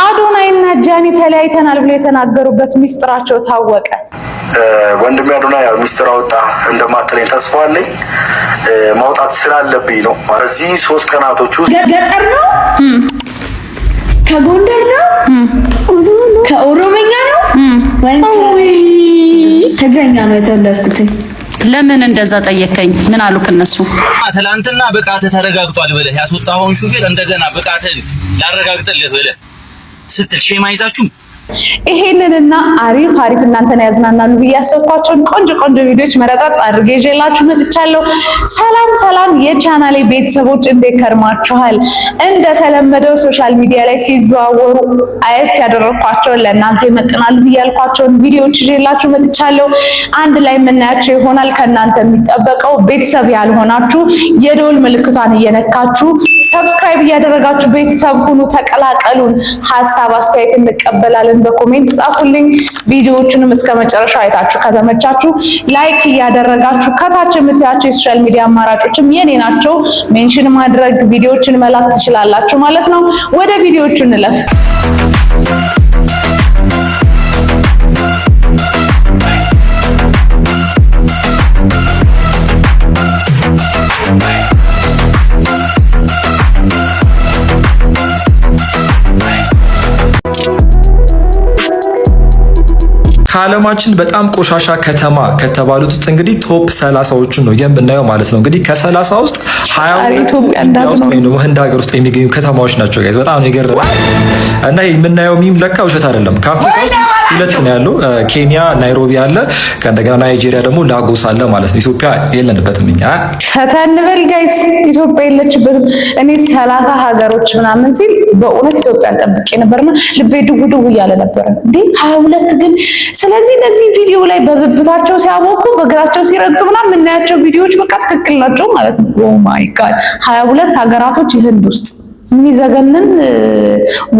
አዶናይና ጃኒ ተለያይተናል ብሎ የተናገሩበት ሚስጥራቸው ታወቀ። ወንድሜ አዶናይ ያው ሚስጥር አወጣ እንደማትለኝ ተስፋ አለኝ። ማውጣት ስላለብኝ ነው። በዚህ 3 ቀናቶች ውስጥ ገጠር ነው፣ ከጎንደር ነው፣ ከኦሮመኛ ነው ወይም ትግረኛ ነው የተወለድኩት። ለምን እንደዛ ጠየከኝ? ምን አሉክ እነሱ? ትላንትና ብቃትህ ተረጋግጧል ብለህ ያስወጣኸውን ሹፌር እንደገና ብቃትህን ላረጋግጥልህ ብለህ ስትል shame አይዛችሁም? ይሄንንና አሪፍ አሪፍ እናንተን ያዝናናሉ ብዬ ያሰብኳቸውን ቆንጆ ቆንጆ ቪዲዮዎች መረጣጥ አድርጌ ይዤላችሁ መጥቻለሁ። ሰላም ሰላም የቻናሌ ቤተሰቦች፣ እንዴት ከርማችኋል? እንደተለመደው social media ላይ ሲዘዋወሩ አየት ያደረኳቸውን ለእናንተ ይመጥናሉ ብዬ ያልኳቸውን ቪዲዮዎች ይዤላችሁ መጥቻለሁ። አንድ ላይ የምናያቸው ይሆናል። ከእናንተ የሚጠበቀው ቤተሰብ ያልሆናችሁ የደወል ምልክቷን እየነካችሁ subscribe እያደረጋችሁ ቤተሰብ ሁኑ፣ ተቀላቀሉን። ሀሳብ አስተያየት እንቀበላለን። በ comment ጻፉልኝ። ቪዲዮዎቹንም እስከ መጨረሻው አይታችሁ ከተመቻችሁ like እያደረጋችሁ ከታች የምታያቸው የ social media አማራጮችም የኔ ናቸው። Mention ማድረግ፣ ቪዲዮዎችን መላክ ትችላላችሁ ማለት ነው። ወደ ቪዲዮዎቹ እንለፍ። ከዓለማችን በጣም ቆሻሻ ከተማ ከተባሉት ውስጥ እንግዲህ top 30ዎቹን ነው የምናየው ማለት ነው። እንግዲህ ከ30 ውስጥ 22ቱ ኢንዲያ ውስጥ ወይም ደግሞ ህንድ ሀገር ውስጥ የሚገኙ ከተማዎች ናቸው። Guys፣ በጣም ነው የገረመኝ። እና የምናየው meme ለካ ውሸት አይደለም። ከአፍሪካ ውስጥ ሁለት ነው ያለው። ኬንያ ናይሮቢ አለ፣ ከእንደገና ናይጄሪያ ደግሞ ላጎስ አለ ማለት ነው። ኢትዮጵያ የለንበትም እኛ። ፈታ እንበል guys፣ ኢትዮጵያ የለችበትም። እኔ 30 ሀገሮች ምናምን ሲል በእውነት ኢትዮጵያን ጠብቄ ነበርና ልቤ ድው ድው እያለ ነበረ። እንዴ፣ 22 ግን። ስለዚህ እነዚህ ቪዲዮ ላይ በብብታቸው ሲያቦኩ፣ በእግራቸው ሲረግጡ ምናምን የምናያቸው ቪዲዮዎች በቃ ትክክል ናቸው ማለት ነው። Oh my God፣ 22 ሀገራቶች ህንድ ውስጥ። የሚዘገንን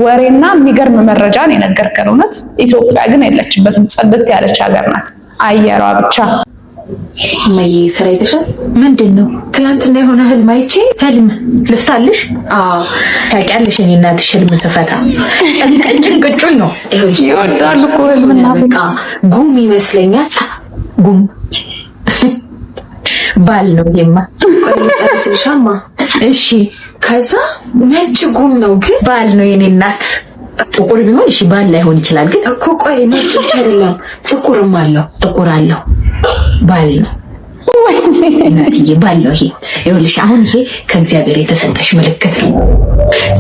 ወሬና የሚገርም መረጃ ነው የነገርከን። እውነት ኢትዮጵያ ግን የለችበትም። ጽድት ያለች ሀገር ናት። አየሯ ብቻ። እማዬ፣ ስራ ይዘሻል? ምንድን ነው? ትናንትና የሆነ ህልም አይቼ። ህልም ልፍታልሽ? አዎ፣ ታውቂያለሽ፣ እኔ እናትሽ ህልም ስፈታ እንቅጭ እንቅጩን ነው። ይወዳሉ እኮ ህልም እናቶች። በቃ ጉም ይመስለኛል። ጉም ባል ነው ይሄማ። ቆይ ጨርስልሻማ። እሺ። ከዛ ነጭ ጉም ነው ግን ባል ነው የኔ እናት። ጥቁር ቢሆን እሺ ባል ላይሆን ይችላል። ግን እኮ ቆይ፣ ነጭ ብቻ አይደለም፣ ጥቁርም አለው። ጥቁር አለው፣ ባል ነው እናትዬ፣ ባል ነው ይሄ። ይኸውልሽ አሁን ይሄ ከእግዚአብሔር የተሰጠሽ ምልክት ነው።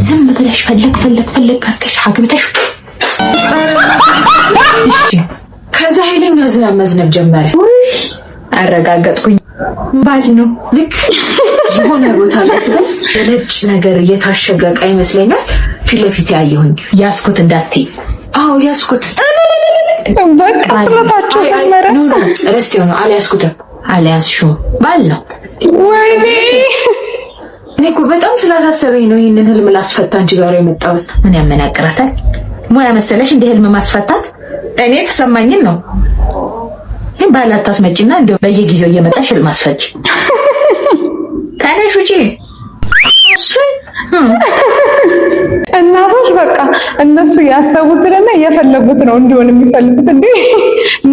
ዝም ብለሽ ፈለግ ፈለግ ፈለግ አድርገሽ አግብተሽ። እሺ። ከዛ ኃይለኛ ዝናብ መዝነብ ጀመረ። አረጋገጥኩኝ፣ ባል ነው። ልክ የሆነ ቦታ ላይ ስደርስ በነጭ ነገር እየታሸገ እቃ ይመስለኛል ፊት ለፊት ያየሁኝ። ያስኩት እንዳትይ። አዎ፣ ያስኩት። በቃ ስለታቸው ሰመረ። No, no፣ ረስቼው ነው፣ አልያዝኩትም። አልያዝሽውም፣ ባል ነው። ወይኔ። እኔ እኮ በጣም ስላሳሰበኝ ነው ይህንን ህልም ላስፈታ አንቺ ጋር የመጣሁት። ምን ያመናቅራታል? ሙያ መሰለሽ እንደ ህልም ማስፈታት? እኔ የተሰማኝን ነው። ግን ባል አታስመጪና እንደው በየጊዜው እየመጣሽ ህልም አስፈቺ። ተነሽ ውጪ። እናቶች በቃ እነሱ ያሰቡትንና የፈለጉት ነው እንዲሆን የሚፈልጉት። እንዴ፣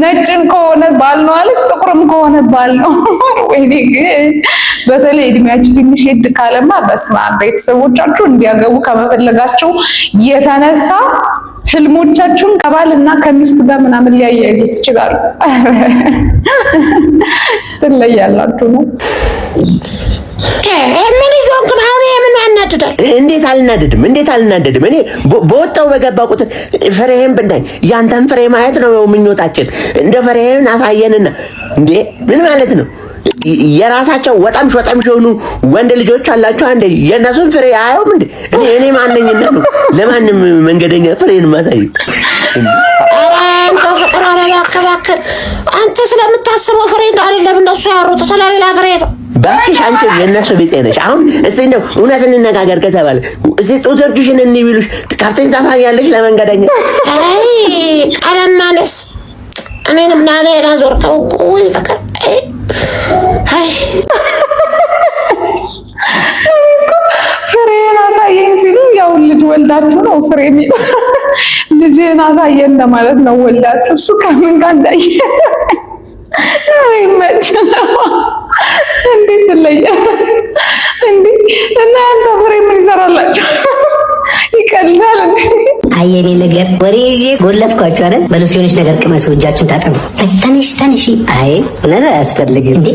ነጭን ከሆነ ባል ነው አለች፣ ጥቁርም ከሆነ ባል ነው። ወይኔ፣ ግን በተለይ እድሜያችሁ ትንሽ ሄድ ካለማ በስመ አብ፣ ቤተሰቦቻችሁ እንዲያገቡ ከመፈለጋቸው የተነሳ ህልሞቻችሁን ከባል እና ከሚስት ጋር ምናምን ሊያያይዙት ይችላሉ። ትለያላችሁ ነው። ምን ይዞንክ ነው? አሁን ምን ያናድዳል? እንዴት አልናደድም? እንዴት አልናደድም? እኔ በወጣው በገባ ቁጥር ፍሬህን ብናይ፣ ያንተን ፍሬ ማየት ነው ምኞታችን። እንደ ፍሬህን አሳየንና እንዴ፣ ምን ማለት ነው? የራሳቸው ወጠምሽ ወጠምሽ የሆኑ ወንድ ልጆች አላቸው። አንዴ የእነሱን ፍሬ አያዩም እንዴ? እኔ ማነኝና ነው ለማንም መንገደኛ ፍሬን ማሳይ? ኧረ እንደው ፍቅር፣ ኧረ እባክህ እባክህ፣ አንተ ስለምታስበው ፍሬ እንደው አይደለም እነሱ ያወሩት፣ ስለሌላ ፍሬ ነው። እባክሽ፣ አንቺ የእነሱ ቢጤ ነሽ። አሁን እስቲ እንደው እውነት እንነጋገር ከተባለ እስቲ ጡቶችሽን እንይ ቢሉሽ ከፍተሽ ታሳያለሽ ለመንገደኛ? አይ፣ ቀለም ማነስ እኔንም ናኔ ዞርከው እኮ። ወይ ፍቅር፣ አይ አይ። ፍሬን አሳየኝ ሲሉ ያው ልጅ ልጅ ወልዳችሁ ነው ፍሬ የሚለው፣ ልጅህን አሳየን እንደማለት ነው። ወልዳችሁ እሱ ከምን ጋር እንዳየ ይመችህ። እንዴት ትለያለህ እንዴ? እና ያንተ ፍሬ ምን ይሰራላቸው? ይቀልዳል እንዴ? አይ የኔ ነገር፣ ወሬ ይዤ ጎለጥኳቸው አይደል? በሉ የሆነች ነገር ቅመሱ፣ እጃችሁን ታጠቡ። ተነሽ ተነሽ። አይ እውነት አያስፈልግም እንዴ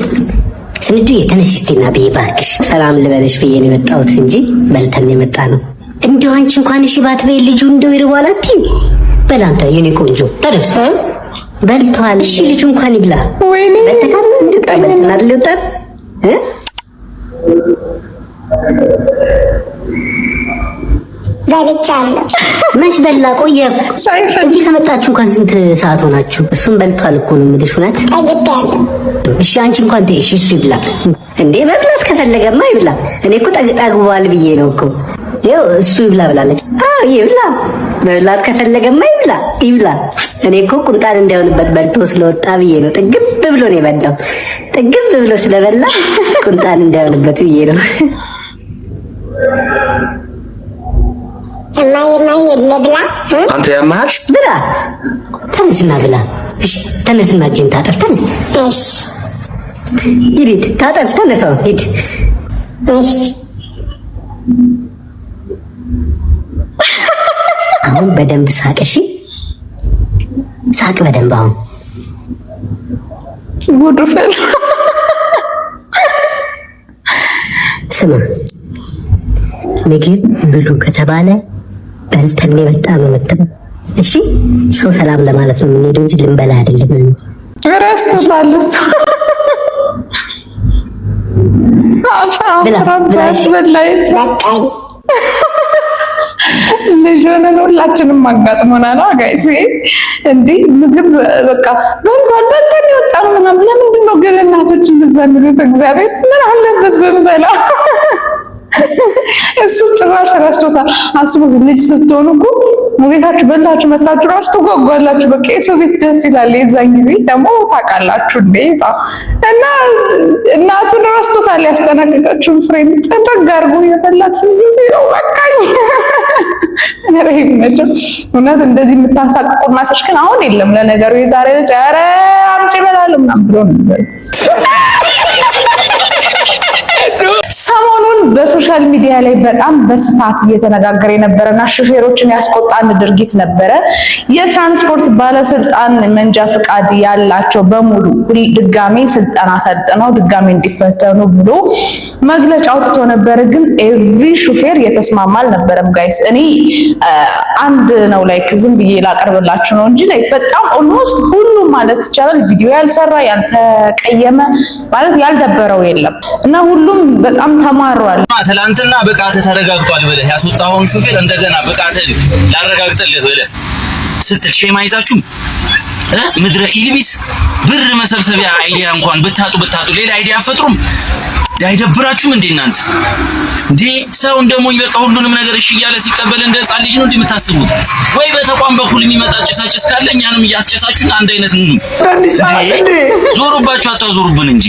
ስንዱዬ፣ ተነሽ እስቲና ብዬ ባክሽ፣ ሰላም ልበለሽ ብዬ ነው የመጣሁት እንጂ በልተን የመጣ ነው። እንደው አንቺ እንኳን እሺ ባትበይ ልጁ እንደው ይርቧል አትይም? በል አንተ የኔ ቆንጆ ተነስ፣ በልተዋል። እሺ ልጁ እንኳን ይብላ። ወይኔ። በልተካል በልተን አይደል የወጣን እ? በልቻለሁ። መች በላ? ቆየ። እዚህ ከመጣችሁ እንኳን ስንት ሰዓት ሆናችሁ? እሱም በልቷል እኮ ነው የምልሽ። እውነት ጠግቤያለሁ። እሺ አንቺ እንኳን ተይ፣ እሺ እሱ ይብላ። እንዴ መብላት ከፈለገማ ይብላ። እኔ እኮ ጠግቧል ብዬ ነው እኮ። ይኸው እሱ ይብላ ብላለች። አዎ ይብላ። መብላት ከፈለገማ ይብላ ይብላ። እኔ እኮ ቁንጣን እንዳይሆንበት በልቶ ስለወጣ ብዬ ነው። ጥግብ ብሎ ነው የበላው። ጥግብ ብሎ ስለበላ ቁንጣን እንዳይሆንበት ብዬ ነው። እማዬ እማዬ ልብላ? አንተ ያመሃል? ብላ፣ ተነስና ብላ። እሺ ተነስና እጅን ታጠብ። ተነስ። እሺ። ሂድ ሂድ፣ ታጠብ። ተነሳው ሂድ። እሺ። አሁን በደንብ ሳቅ። እሺ ሳቅ በደንብ አሁን። ጉዱ ፈላ። ስማ፣ ምግብ ብሉ ከተባለ በልተን የመጣ ነው የምትለው። እሺ ሰው ሰላም ለማለት ነው የምንሄደው እንጂ ልንበላ አይደለም። ረስቶታል እሱ። ብላ ብላ። እሺ። በላይ በቃኝ። ልጅ ሆነን ሁላችንም አጋጥሞናል። Guys እንዲህ ምግብ በቃ በልቷል፣ በልተን የወጣ ነው ምናምን። ለምንድን ነው ግን እናቶች እንደዛ የሚሉት? እግዚአብሔር ምን አለበት ብንበላ? እሱ ጭራሽ ረስቶታል። አስቡት፣ ልጅ ስትሆኑ እኮ ቤታችሁ በልታችሁ መታችሁ ራሱ ትጓጓላችሁ። በቃ የሰው ቤት ደስ ይላል። የዛን ጊዜ ደግሞ ታውቃላችሁ እንዴ እና እናቱን ረስቶታል። ያስጠነቀቀችውን ፍሬም ጥርግ አድርጎ የበላት ትዝ ሲለው በቃኝ። ኧረ ይመቸው። እውነት እንደዚህ የምታሳቅቁ እናቶች ግን አሁን የለም። ለነገሩ የዛሬ ልጅ ኧረ አምጪ እበላለሁ ምናምን ብሎ ነው የሚበላው። ሰሞኑን በ social media ላይ በጣም በስፋት እየተነጋገረ የነበረና ሹፌሮችን ያስቆጣ አንድ ድርጊት ነበረ። የትራንስፖርት ባለስልጣን መንጃ ፍቃድ ያላቸው በሙሉ ድጋሜ ስልጠና ሰልጥነው ድጋሜ እንዲፈተኑ ብሎ መግለጫ አውጥቶ ነበረ። ግን every ሹፌር የተስማማ አልነበረም። Guys እኔ አንድ ነው like ዝም ብዬ ላቀርብላችሁ ነው እንጂ like በጣም almost ሁሉም ማለት ይቻላል ቪዲዮ ያልሰራ፣ ያልተቀየመ፣ ማለት ያልደበረው የለም እና ሁሉም በጣም ተማሯል። ትላንትና ብቃትህ ተረጋግጧል ብለህ ያስወጣኸውን ሹፌር እንደገና ብቃትህን ላረጋግጥልህ ብለህ ስትል shame አይዛችሁም? ምድረ ኢልቢስ፣ ብር መሰብሰቢያ idea እንኳን ብታጡ ብታጡ ሌላ idea አትፈጥሩም? አይደብራችሁም እንዴ እናንተ? እንዴ ሰው እንደሞኝ በቃ ሁሉንም ነገር እሺ እያለ ሲቀበል እንደ ህፃን ልጅ ነው እንዴ የምታስቡት? ወይ በተቋም በኩል የሚመጣ ጭሳጭስ ካለ እኛንም እያስጨሳችሁን አንድ አይነት እንሁን። ዞሩባችሁ አታዞሩብን እንጂ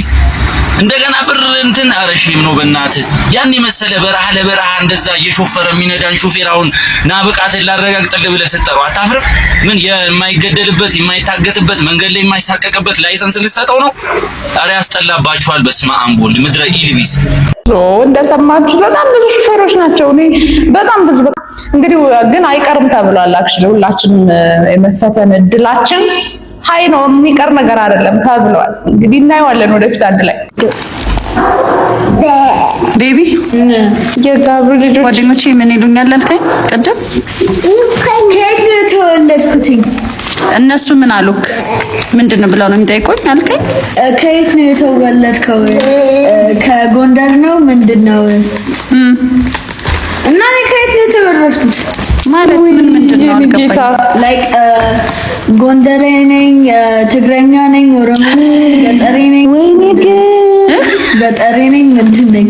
እንደገና ብር እንትን። ኧረ shame ነው በእናትህ። ያን የመሰለ በረሃ ለበረሃ እንደዛ እየሾፈረ የሚነዳን ሹፌር አሁን ና ብቃትህን ላረጋግጥልህ ብለህ ስትጠራው አታፍርም? ምን የማይገደልበት፣ የማይታገትበት፣ መንገድ ላይ የማይሳቀቅበት license ልትሰጠው ነው? ኧረ ያስጠላባችኋል። በስመ አብ ወልድ፣ ምድረ ኢልቢስ። እንደሰማችሁ በጣም ብዙ ሹፌሮች ናቸው። እኔ በጣም ብዙ እንግዲህ ግን አይቀርም ተብሏል። Actually ሁላችንም የመፈተን እድላችን high ነው፣ የሚቀር ነገር አይደለም ተብሏል። እንግዲህ እናየዋለን ወደፊት አንድ ላይ። Baby። የጋብሩ ልጆች። ጓደኞቼ ምን ይሉኛል አልከኝ ቅድም? ከየት ተወለድኩትኝ? እነሱ ምን አሉክ? ምንድን ነው ብለው ነው የሚጠይቁኝ አልከኝ? ከየት ነው የተወለድከው? ከጎንደር ነው ምንድን ነው? እና እኔ ከየት ነው የተወለድኩት? ማለት ምን ምንድን ነው አልገባኝም። Like ጎንደሬ ነኝ፣ ትግረኛ ነኝ፣ ኦሮሞ ነኝ፣ ገጠሬ ነኝ። ወይኔ ግን ገጠሬ ነኝ፣ ምንድን ነኝ?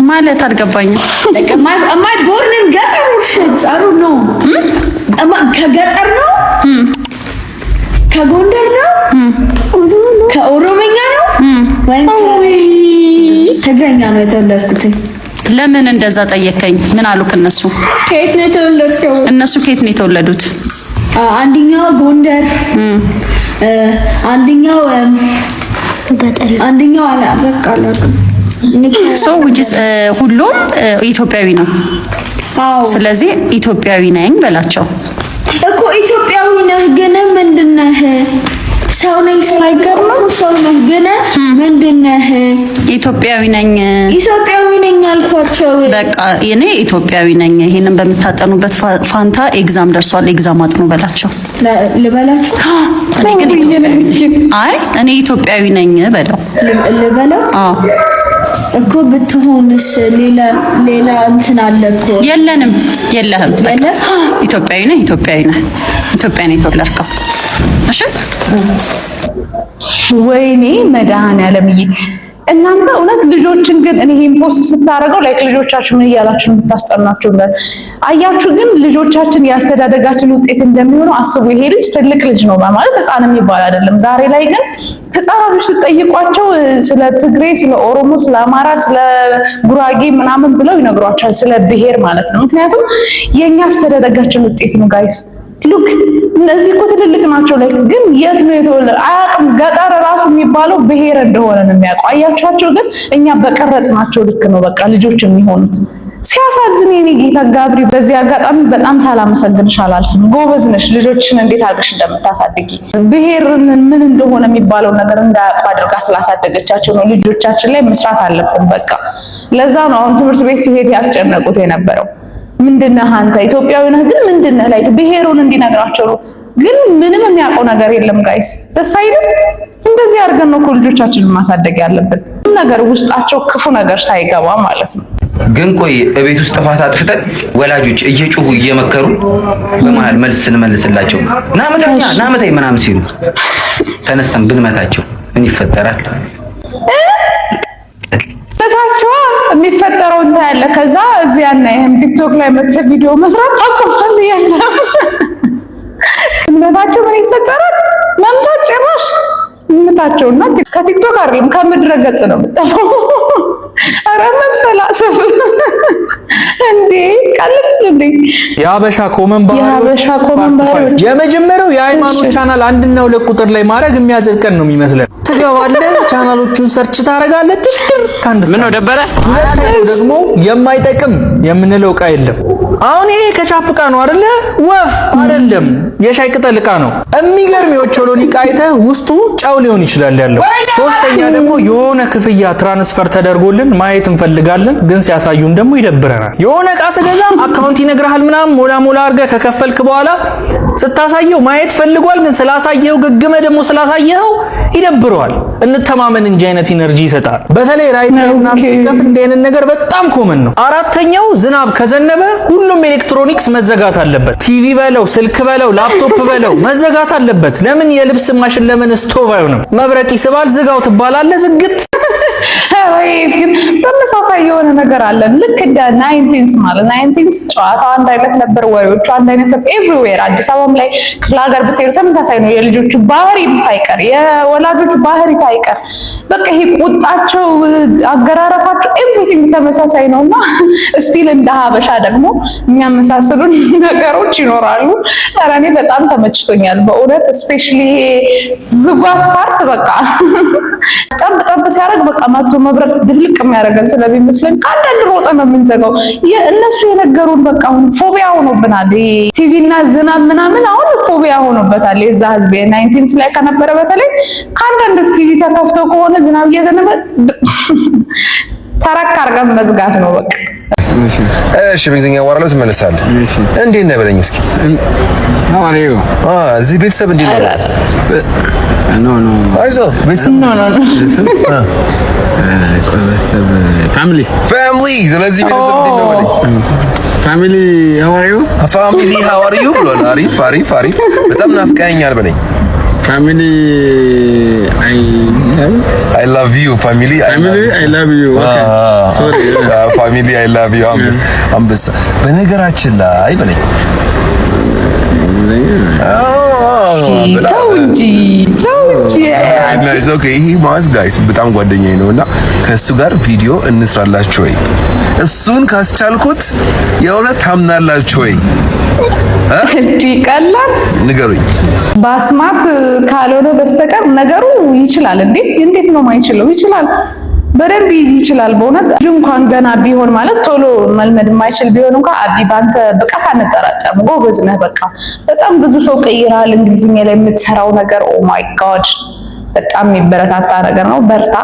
ማለት አልገባኝም። Like am I born in ገጠር or shit? I don't know. Am I ከገጠር ነው? ከጎንደር ነው? ከኦሮመኛ ነው? ወይም ትግረኛ ነው የተወለድኩት? ለምን እንደዛ ጠየከኝ? ምን አሉክ እነሱ? ከየት ነው የተወለድከው? እነሱ ከየት ነው የተወለዱት? አንደኛው ጎንደር፣ አንደኛው አንደኛው አላ በቃ አላውቅም። So which is ሁሉም ኢትዮጵያዊ ነው። አዎ። ስለዚህ ኢትዮጵያዊ ነኝ በላቸው። እኮ ኢትዮጵያዊ ነህ ግን ምንድን ነህ? ሰው ነኝ ስላይገርም ሰው ነህ ግን ምንድን ነህ? ኢትዮጵያዊ ነኝ። ኢትዮጵያዊ ነኝ አልኳቸው። በቃ እኔ ኢትዮጵያዊ ነኝ። ይሄንን በምታጠኑበት ፋንታ exam ደርሷል፣ exam አጥኑ በላቸው። ልበላቸው? እኔ ግን ኢትዮጵያዊ ነኝ። አይ፣ እኔ ኢትዮጵያዊ ነኝ በለው። ልበለው? አዎ። እኮ ብትሆንስ ሌላ ሌላ እንትን አለ እኮ። የለንም፣ የለህም። በቃ የለም? ኢትዮጵያዊ ነህ፣ ኢትዮጵያዊ ነህ። ኢትዮጵያ ነው የተወለድከው። እሺ። ወይኔ መድኃኒዓለምዬ፣ እናንተ እውነት ልጆችን ግን እኔ ይሄን post ስታደርገው like ልጆቻችሁ ምን እያላችሁ ነው የምታስጠናችሁ? አያችሁ ግን ልጆቻችን የአስተዳደጋችን ውጤት እንደሚሆነው አስቡ። ይሄ ልጅ ትልቅ ልጅ ነው ማለት ህፃን የሚባል አይደለም። ዛሬ ላይ ግን ህፃናቶች ስትጠይቋቸው ስለ ትግሬ፣ ስለ ኦሮሞ፣ ስለ አማራ፣ ስለ ጉራጌ ምናምን ብለው ይነግሯቸዋል። ስለ ብሔር ማለት ነው። ምክንያቱም የእኛ አስተዳደጋችን ውጤት ነው guys። Look፣ እነዚህ እኮ ትልልቅ ናቸው። Like ግን የት ነው የተወለደ አያውቅም። ገጠር ራሱ የሚባለው ብሔር እንደሆነ ነው የሚያውቀው። አያችኋቸው ግን እኛ በቀረጽናቸው ልክ ነው በቃ ልጆች የሚሆኑት። ሲያሳዝን የኔ ጌታ ጋብሪ፣ በዚህ አጋጣሚ በጣም ሳላመሰግንሽ አላልፍም። ጎበዝ ነሽ። ልጆችን እንዴት አድርገሽ እንደምታሳድጊ፣ ብሔርን ምን እንደሆነ የሚባለው ነገር እንዳያውቁ አድርጋ ስላሳደገቻቸው ነው። ልጆቻችን ላይ መስራት አለብን። በቃ ለዛ ነው አሁን ትምህርት ቤት ሲሄድ ያስጨነቁት የነበረው። ምንድነህ አንተ? ኢትዮጵያዊ ነህ ግን ምንድነህ? Like ብሔሩን እንዲነግራቸው ነው። ግን ምንም የሚያውቀው ነገር የለም guys። ደስ አይልም? እንደዚህ አድርገን ነው እኮ ልጆቻችንን ማሳደግ ያለብን። ምንም ነገር ውስጣቸው ክፉ ነገር ሳይገባ ማለት ነው። ግን ቆይ፣ እቤት ውስጥ ጥፋት አጥፍተን ወላጆች እየጮሁ እየመከሩ በመሀል መልስ ስንመልስላቸው ናምታኛ ናምታይ ምናምን ሲሉ ተነስተን ብንመታቸው ምን ይፈጠራል? መታቸዋ፣ የሚፈጠረው እንታያለ። ከዛ እዚያና ይሄም ቲክቶክ ላይ መጥተህ ቪዲዮ መስራት ታቆማለህ። የለም፣ መታቸው ምን ይፈጠራል? መምታት ጭራሽ ምታቸውና ከቲክቶክ አይደለም ከምድረ ገጽ ነው የምጠፋው። ኧረ መፈላሰፍ እንዴ፣ ቀልድ እንዴ! የሀበሻ common ባህሪዎች የሀበሻ common part 5። ባህሪዎች። የመጀመሪያው የሃይማኖት ቻናል አንድና ሁለት ቁጥር ላይ ማድረግ የሚያጸድቀን ነው የሚመስለን። ትገባለህ፣ ቻናሎቹን search ታደርጋለህ፣ ድርድር ከአንድ እስከ ምን ነው አምስት። ደበረ? ሁለተኛው ደግሞ የማይጠቅም የምንለው እቃ የለም። አሁን ይሄ ከቻፕ እቃ ነው አይደለ? ወፍ አይደለም፣ የሻይ ቅጠል እቃ ነው። የሚገርም የኦቾሎኒ እቃ አይተህ ውስጡ ጨው ሊሆን ይችላል ያለው። ሶስተኛ ደግሞ የሆነ ክፍያ transfer ተደርጎልን ማየት እንፈልጋለን፣ ግን ሲያሳዩን ደግሞ ይደብረናል። የሆነ እቃ ስገዛ account ይነግርሃል ምናምን፣ ሞላ ሞላ አድርገህ ከከፈልክ በኋላ ስታሳየው ማየት ፈልጓል፣ ግን ስላሳየው ግግመ ደግሞ ስላሳየኸው ይደብረዋል። እንተማመን እንጂ አይነት energy ይሰጣል። በተለይ ራይድ ላይ ምናምን ሲከፍል እንዲህ አይነት ነገር በጣም common ነው። አራተኛው ዝናብ ከዘነበ ሁሉም ኤሌክትሮኒክስ መዘጋት አለበት። ቲቪ በለው፣ ስልክ በለው፣ ላፕቶፕ በለው መዘጋት አለበት። ለምን የልብስ ማሽን ለምን ስቶቭ አይሆንም? መብረቅ ይስባል፣ ዝጋው ትባላለህ፣ ዝግት። ወይ ግን ተመሳሳይ የሆነ ነገር አለን። ልክ እንደ 90s ማለት 90s ጨዋታው አንድ አይነት ነበር፣ ወሬዎቹ አንድ አይነት ነበር። Everywhere አዲስ አበባም ላይ ክፍለ ሀገር ብትሄዱ ተመሳሳይ ነው። የልጆቹ ባህሪ ሳይቀር፣ የወላጆቹ ባህሪ ሳይቀር፣ በቃ ይሄ ቁጣቸው፣ አገራረፋቸው፣ everything ተመሳሳይ ነው እና still እንደ ሀበሻ ደግሞ የሚያመሳስሉን ነገሮች ይኖራሉ። ኧረ እኔ በጣም ተመችቶኛል በእውነት፣ especially ይሄ ዝጓት part። በቃ ጠብ ጠብ ሲያደርግ በቃ መቶ መብረቅ ድብልቅ የሚያደርገን ስለሚመስለን ከአንዳንድ ሮጠን ነው የምንዘጋው። እነሱ የነገሩን በቃ አሁን phobia ሆኖብናል። ቲቪ እና ዝናብ ምናምን አሁን phobia ሆኖበታል። የዛ ህዝብ የ 90s ላይ ከነበረ በተለይ ከአንዳንድ ቲቪ ተከፍቶ ከሆነ ዝናብ እየዘነበ ተረክ አድርገን መዝጋት ነው በቃ። እሺ፣ በእንግሊዝኛ አወራለሁ፣ ትመልሳለህ። እንዴት ነህ በለኝ እስኪ። How are you? እዚህ ቤተሰብ እንዴት ነው? No. አይዞህ፣ ቤተሰብ። No. ቤተሰብ family. Family። ስለዚህ ቤተሰብ እንዴት ነው በለኝ። Family, how are you? Family, how are you ብሏል። አሪፍ አሪፍ አሪፍ። በጣም ናፍቀኸኛል በለኝ። Family, I I love you, family. Family, I love you. Okay, sorry. Family, I love you። አንበሳ አንበሳ። በነገራችን ላይ በለኝ። ተው እንጂ፣ ተው እንጂ። Nice, okay። ይሄ ማለት guys በጣም ጓደኛዬ ነው እና ከእሱ ጋር ቪዲዮ እንስራላችሁ ወይ? እሱን ካስቻልኩት የእውነት ታምናላችሁ ወይ? እንዲህ ይቀላል። ንገሩኝ። ባስማት ካልሆነ በስተቀር ነገሩ ይችላል እንዴ! እንዴት ነው ማይችለው? ይችላል፣ በደንብ ይችላል። በእውነት ልጁ እንኳን ገና ቢሆን፣ ማለት ቶሎ መልመድ የማይችል ቢሆን እንኳን፣ አቢ ባንተ ብቃት አንጠራጠርም። ጎበዝ ነህ። በቃ በጣም ብዙ ሰው ቀይረሃል። እንግሊዝኛ ላይ የምትሰራው ነገር oh my God፣ በጣም የሚበረታታ ነገር ነው። በርታ።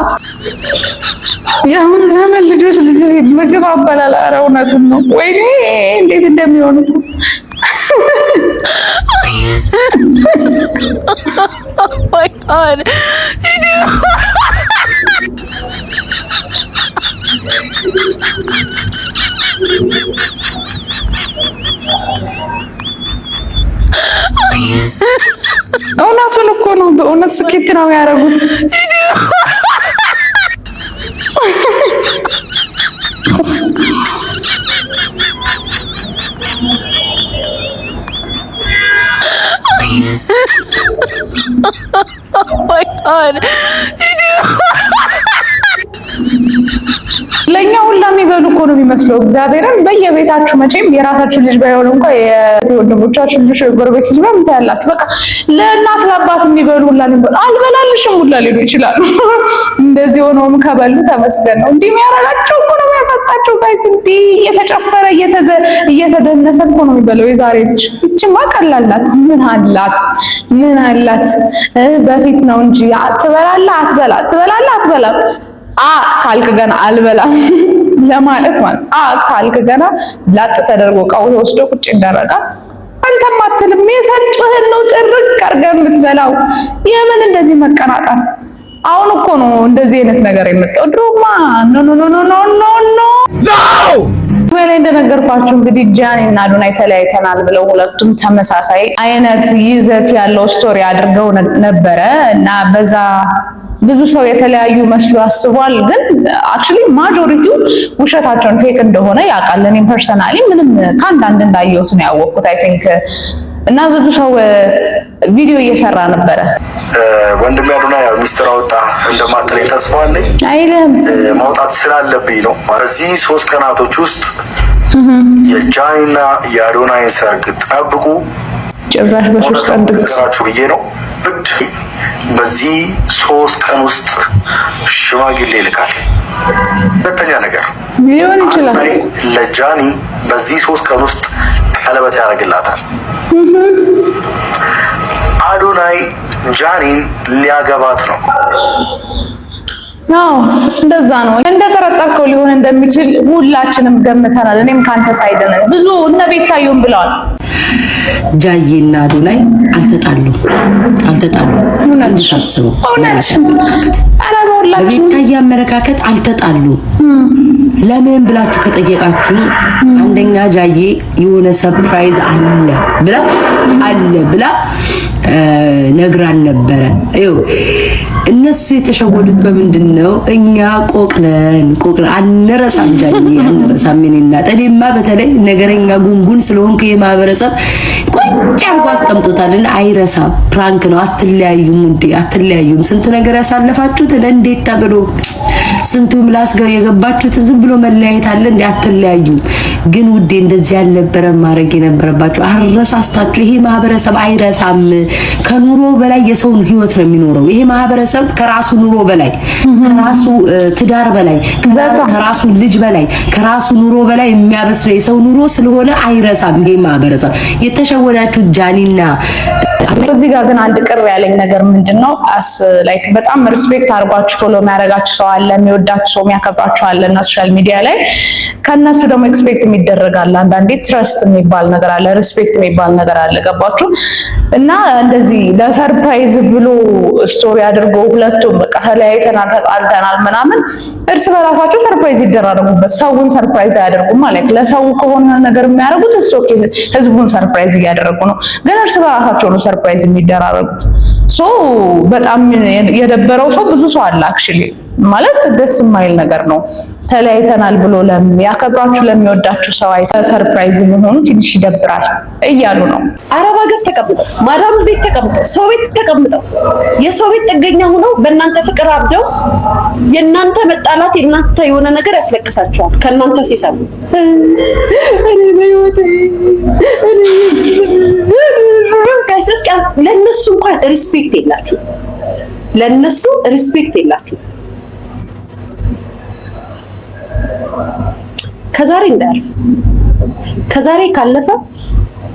የአሁን ዘመን ልጆች ልጅ ምግብ አበላል። ኧረ እውነቱን ነው። ወይኔ እንዴት እንደሚሆኑ። Oh my God. እውነቱን እኮ ነው። በእውነት ስኬት ነው ያደረጉት። Oh my God. ለእኛ ሁላ የሚበሉ እኮ ነው የሚመስለው። እግዚአብሔርን በየቤታችሁ መቼም የራሳችሁ ልጅ ባይሆን እንኳ የወንድሞቻችሁ ልጆች፣ የጎረቤት ልጅ ምናምን ታያላችሁ። በቃ ለእናት ለአባት የሚበሉ ሁላ ነው የሚበሉ። አልበላልሽም ሁላ ሊሉ ይችላሉ። እንደዚህ ሆነውም ከበሉ ተመስገን ነው። እንዲህ የሚያረጋቸው እኮ ነው የሚያሳጣቸው። Guys፣ እንዲህ እየተጨፈረ እየተደነሰ እኮ ነው የሚበላው የዛሬ ልጅ። ይችማ ቀላል ናት። ምን አላት? ምን አላት? በፊት ነው እንጂ ትበላለህ አትበላ፣ ትበላለህ አትበላ፣ አ ካልክ ገና አልበላም ለማለት ማለት፣ አ ካልክ ገና ላጥ ተደርጎ እቃው ተወስዶ ቁጭ ይደረጋል። አንተም አትልም፣ የሰጡህን ነው ጥርቅ አድርገህ የምትበላው። የምን እንደዚህ መቀናጣት? አሁን እኮ ነው እንደዚህ አይነት ነገር የመጣው። ድሮማ no, no, no, no, no, no, no። ላይ እንደነገርኳችሁ እንግዲህ ጃኒ እና አዶናይ ተለያይተናል ብለው ሁለቱም ተመሳሳይ አይነት ይዘት ያለው story አድርገው ነበረ እና በዛ ብዙ ሰው የተለያዩ መስሎ አስቧል። ግን actually majority ው ውሸታቸውን fake እንደሆነ ያውቃል። እኔም personally ምንም ከአንዳንድ እንዳየሁት ነው ያወቅኩት I think። እና ብዙ ሰው ቪዲዮ እየሰራ ነበረ። ወንድሜ አዶናይ ያው ሚስጥር አወጣ እንደማትለኝ ተስፋ አለኝ። አይልም። ማውጣት ስላለብኝ ነው። በዚህ 3 ቀናቶች ውስጥ የጃኒና የአዶናይን ሰርግ ጠብቁ። ጭራሽ በ3 ቀን ድግስ። ነገራችሁ ብዬ ነው። ብድ በዚህ 3 ቀን ውስጥ ሽማግሌ ይልካል። ሁለተኛ ነገር ሊሆን ይችላል። አዶናይ ለጃኒ በዚህ 3 ቀን ውስጥ ቀለበት ያደርግላታል። አዶናይ ጃኒን ሊያገባት ነው። አዎ፣ እንደዛ ነው። እንደጠረጠርከው ሊሆን እንደሚችል ሁላችንም ገምተናል። እኔም ካንተ side ነኝ። ብዙ እነ ቤታዩም ብለዋል። ጃዬና አዶናይ አልተጣሉም፣ አልተጣሉም። እንድታስበው በቤታዬ አመለካከት አልተጣሉም። ለምን ብላችሁ ከጠየቃችሁ፣ አንደኛ ጃዬ የሆነ surprise አለ ብላ ነግራን ነበረ። ይኸው እነሱ የተሸወዱት በምንድን ነው? እኛ ቆቅለን ቆቅለን አንረሳም፣ ጃዬ አንረሳም። የእኔ እናት፣ እኔማ በተለይ ነገረኛ ጉንጉን ስለሆንኩ የማህበረሰብ ቁጭ አድርጎ አስቀምጦታልና አይረሳም። Prank ነው። አትለያዩም ውዴ፣ አትለያዩም። ስንት ነገር ያሳለፋችሁትን እንዴት ተብሎ ስንቱ ምላስ ጋር የገባችሁትን ዝም ብሎ መለያየት አለ እንዴ? አትለያዩም። ግን ውዴ እንደዚህ ያልነበረ ማድረግ የነበረባችሁ አረሳስታችሁ። ይሄ ማህበረሰብ አይረሳም። ከኑሮ በላይ የሰውን ህይወት ነው የሚኖረው። ይሄ ማህበረሰብ ከራሱ ኑሮ በላይ፣ ከራሱ ትዳር በላይ፣ ከራሱ ልጅ በላይ፣ ከራሱ ኑሮ በላይ የሚያበስለው የሰው ኑሮ ስለሆነ አይረሳም። ይሄ ማህበረሰብ የተሸወዳችሁት ጃኒና እዚህ ጋር ግን አንድ ቅር ያለኝ ነገር ምንድን ነው፣ as like በጣም respect አድርጓችሁ follow የሚያደርጋችሁ ሰው አለ፣ የሚወዳችሁ ሰው፣ የሚያከብራችሁ አለ እና social media ላይ ከእነሱ ደግሞ expect የሚደረግ አለ። አንዳንዴ trust የሚባል ነገር አለ፣ respect የሚባል ነገር አለ። ገባችሁ? እና እንደዚህ ለ surprise ብሎ story አድርጎ ሁለቱም በቃ ተለያይተናል፣ ተጣልተናል ምናምን እርስ በራሳቸው surprise ይደራረጉበት፣ ሰውን surprise አያደርጉም ማለት። ለሰው ከሆነ ነገር የሚያደርጉት እሱ okay፣ ህዝቡን surprise እያደረጉ ነው። ግን እርስ በራሳቸው ነው surprise የሚደራረጉት። So በጣም የደበረው ሰው ብዙ ሰው አለ። Actually ማለት ደስ የማይል ነገር ነው። ተለያይተናል ብሎ ለሚያከብራችሁ፣ ለሚወዳችሁ ሰው አይተ surprise መሆኑ ትንሽ ይደብራል እያሉ ነው። አረብ ሀገር ተቀምጠው፣ ማዳም ቤት ተቀምጠው፣ ሰው ቤት ተቀምጠው፣ የሰው ቤት ጥገኛ ሆነው፣ በእናንተ ፍቅር አብደው፣ የእናንተ መጣላት፣ የእናንተ የሆነ ነገር ያስለቅሳቸዋል። ከእናንተ ሲሰሙ እኔ በህይወቴ guys፣ እስኪ ለእነሱ እንኳን respect የላችሁ፣ ለእነሱ respect የላችሁ። ከዛሬ እንዳያልፍ፣ ከዛሬ ካለፈ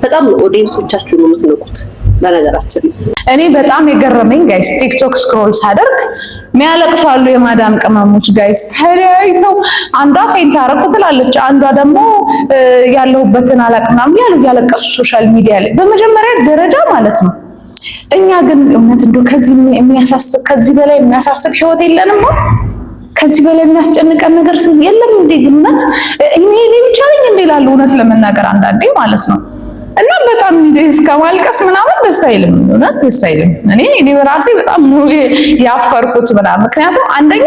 በጣም ነው audience ኦቻችሁ ነው የምትንቁት። በነገራችን እኔ በጣም የገረመኝ guys፣ ቲክቶክ scroll ሳደርግ የሚያለቅሱ አሉ የማዳም ቅመሞች guys። ተለያይተው አንዷ faint አደረኩ ትላለች፣ አንዷ ደግሞ ያለሁበትን አላቅም ምናምን እያሉ እያለቀሱ social media ላይ በመጀመሪያ ደረጃ ማለት ነው። እኛ ግን እውነት እንደው ከዚህ የሚያሳስብ፣ ከዚህ በላይ የሚያሳስብ ህይወት የለንም? ከዚህ በላይ የሚያስጨንቀን ነገር የለም እንዴ? እውነት እኔ ብቻ ነኝ እንዴ እላለሁ እውነት ለመናገር አንዳንዴ ማለት ነው። እና በጣም እስከ ማልቀስ ምናምን ደስ አይልም፣ እውነት ደስ አይልም። እኔ በራሴ በጣም ነው ያፈርኩት ምናምን። ምክንያቱም አንደኛ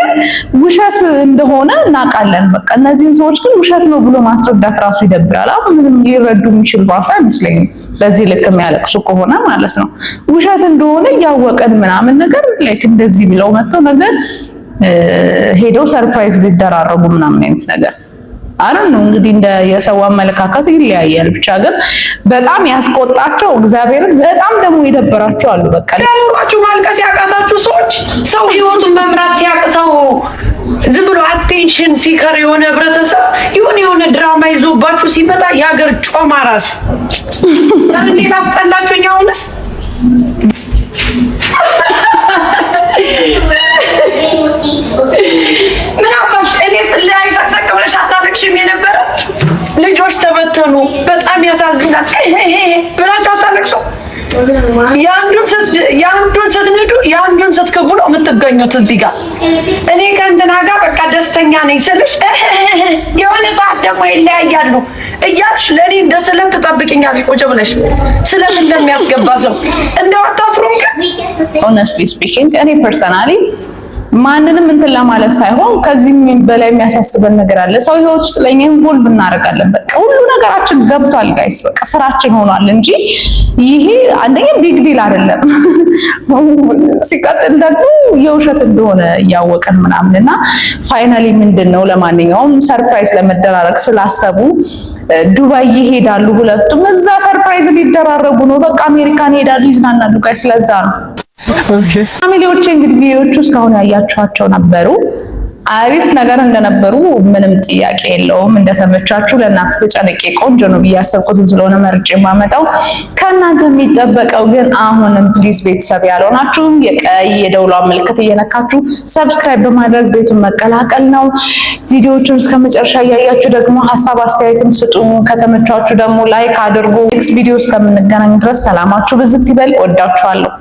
ውሸት እንደሆነ እናውቃለን። በቃ እነዚህን ሰዎች ግን ውሸት ነው ብሎ ማስረዳት ራሱ ይደብራል። አሁን ምንም ሊረዱ የሚችሉ ራሱ አይመስለኝም፣ በዚህ ልክ የሚያለቅሱ ከሆነ ማለት ነው። ውሸት እንደሆነ እያወቀን ምናምን ነገር like እንደዚህ ብለው መጥተው ነገር ሄደው surprise ሊደራረጉ ምናምን አይነት ነገር አሁን ነው። እንግዲህ እንደ የሰው አመለካከት ይለያያል። ብቻ ግን በጣም ያስቆጣቸው፣ እግዚአብሔርን በጣም ደግሞ የደበራቸው አሉ። በቃ ኑሯችሁ ማልቀስ ያቃታችሁ ሰዎች፣ ሰው ህይወቱን መምራት ሲያቅተው ዝም ብሎ attention seeker የሆነ ህብረተሰብ የሆነ የሆነ ድራማ ይዞባችሁ ሲመጣ የሀገር ጮማ ራስ እንዴት አስጠላችሁኝ። አሁንስ ምን አባሽ እኔ ስለያይ ሳቅሳቅ ብለሽ አታለቅሽም የነበረ? ልጆች ተበተኑ፣ በጣም ያሳዝናል ብላችሁ አታለቅሱ። የአንዱን ስትንዱ የአንዱን ስትክቡ ነው የምትገኙት። እዚህ ጋር እኔ ከእንትና ጋር በቃ ደስተኛ ነኝ ስልሽ የሆነ ሰዓት ደግሞ ይለያያሉ እያልሽ ለእኔ እንደ ስለት ትጠብቅኛለሽ። ቁጭ ብለሽ ስለት እንደሚያስገባ ሰው እንደው አታፍሩም? ግን Honestly speaking እኔ personally ማንንም እንትን ለማለት ሳይሆን ከዚህም በላይ የሚያሳስበን ነገር አለ። ሰው ህይወት ውስጥ ለኛ involve እናደርጋለን። በቃ ሁሉ ነገራችን ገብቷል guys፣ በቃ ስራችን ሆኗል እንጂ ይሄ አንደኛ big deal አይደለም። ሲቀጥል ደግሞ የውሸት እንደሆነ እያወቅን ምናምን እና finally ምንድን ነው፣ ለማንኛውም surprise ለመደራረግ ስላሰቡ ዱባይ ይሄዳሉ። ሁለቱም እዛ surprise ሊደራረጉ ነው። በቃ አሜሪካን ይሄዳሉ፣ ይዝናናሉ guys። ስለዛ ነው። Family ዎች፣ እንግዲህ ቪዲዮዎቹ እስካሁን ያያችኋቸው ነበሩ። አሪፍ ነገር እንደነበሩ ምንም ጥያቄ የለውም። እንደተመቻችሁ ለእናንተ ተጨንቄ ቆንጆ ነው ብዬ ያሰብኩትን ስለሆነ መርጬ የማመጣው፣ ከእናንተ የሚጠበቀው ግን አሁንም please ቤተሰብ ያልሆናችሁ የቀይ የደውሏን ምልክት እየነካችሁ subscribe በማድረግ ቤቱን መቀላቀል ነው። ቪዲዮዎቹን እስከ መጨረሻ እያያችሁ ደግሞ ሀሳብ አስተያየትም ስጡ። ከተመቻችሁ ደግሞ like አድርጉ። Next ቪዲዮ እስከምንገናኝ ድረስ ሰላማችሁ ብዝት ይበል። ወዳችኋለሁ።